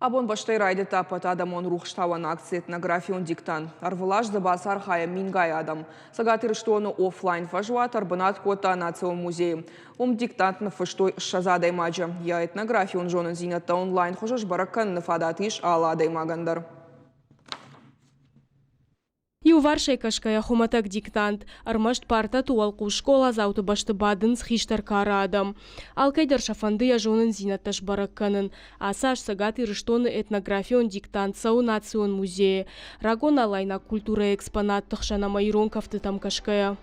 Абон бӕстӕйы райдыдта ӕппӕтадӕмон рухстауӕн акци «Этнографион диктант». Ӕрвылаз дзы бацархайы мингай адӕм. Цӕгат Ирыстоны офлайн фӕзуат ӕрбынат кодта Национ музейы. Уым диктант ныффыстой 20 адӕймаджы. Йӕ этнографион зонындзинӕдтӕ онлайн хуызы сбӕрӕг кӕныны фадат ис алы адӕймагӕн дӕр. Иуварсӕй кӕсгӕйӕ хуымӕтӕг диктант, ӕрмӕст партӕты уӕлхъус скъоладзауты бӕсты бадынц хистӕр кары адӕм. Алкӕй дӕр сӕ фӕнды йӕ зонындзинӕдтӕ сбӕрӕг кӕнын. Ацы аз Цӕгат Ирыстоны этнографион диктант цӕуы Национ музейы, рагон алайнаг культурӕйы экспонатты хсӕн ӕмӕ ирон кӕфтытӕм кӕсгӕйӕ.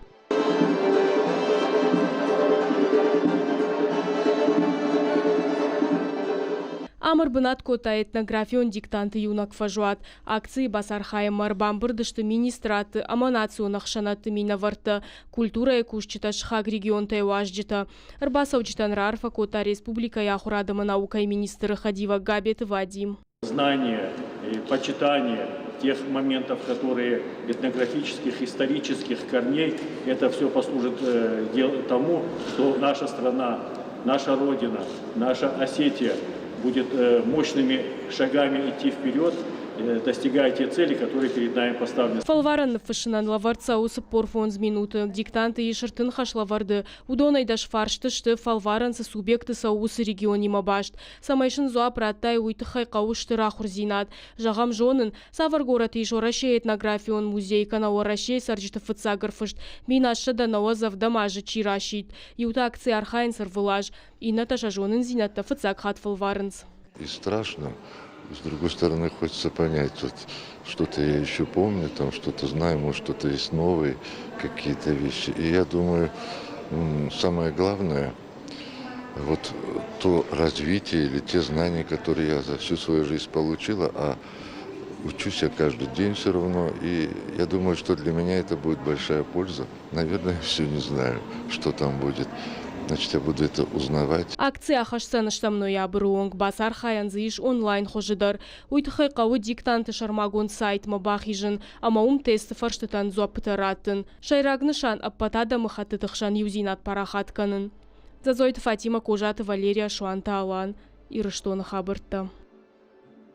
Ам ӕрбынат кодта этнографион диктанты иунӕг фӕзуат. Акцийы бацархайынмӕ ӕрбамбырд сты министрадты ӕмӕ национ ӕхсӕнадты минӕвӕрттӕ, культурӕйы кусджытӕ, сыхаг регионтӕй уазджытӕ. Ӕрбацӕуджытӕн раарфӕ кодта республикӕйы ахуырад ӕмӕ наукӕйы министры хӕдивӕг Габеты Вадим. Знание, почитание тех моментов, которые этнографических, исторических корней, это все послужит тому, что наша страна, наша Родина, наша Осетия будет мощными шагами идти вперед, достигая те цели, которые перед нами поставлены. Фӕлварӕн ныффыссынӕн лӕвӕрд цӕуы 45 минуты. Диктанты ис ӕртын хӕслӕвӕрды. Уыдонӕй дӕс фарсты сты, фӕлварӕн цы субъекты цӕуы, уыцы регионимӕ баст. Цӕмӕй сын дзуапп радтай, уый тыххӕй хъӕуы стыр ахуырдзинад. Зӕгъӕм, зонын, цавӕр горӕты ис Уӕрӕсейы этнографион музей кӕнӕ Уӕрӕсейы цӕрджыты фыццаг ӕрфыст 1890 азы чи расидт. Иутӕ акцийы архайынц ӕрвылаз, иннӕтӕ сӕ зонындзинӕдтӕ фыццаг хатт фӕлварынц. И страшно. С другой стороны, хочется понять, вот что-то я еще помню, там что-то знаю, может, что-то есть новые какие-то вещи. И я думаю, самое главное, вот то развитие или те знания, которые я за всю свою жизнь получила, а учусь я каждый день все равно, и я думаю, что для меня это будет большая польза. Наверное, я все не знаю, что там будет. Значит, я буду это узнавать. Акци ахӕсдзӕн стӕм ноябры онг, бацархайӕн дзы ис онлайн хуызы дӕр. Уый тыххӕй хъӕуы диктанты сӕрмагонд сайтмӕ бахизын ӕмӕ уым тесты фӕрстытӕн дзуӕппытӕ раттын. Сӕйраг нысан ӕппӕт адӕмыхӕттыты хсӕн иудзинад парахат кӕнын. Дзӕдзойты Фатимӕ, Козаты Валерия, Суанты Алан, Ирыстоны хабӕрттӕ.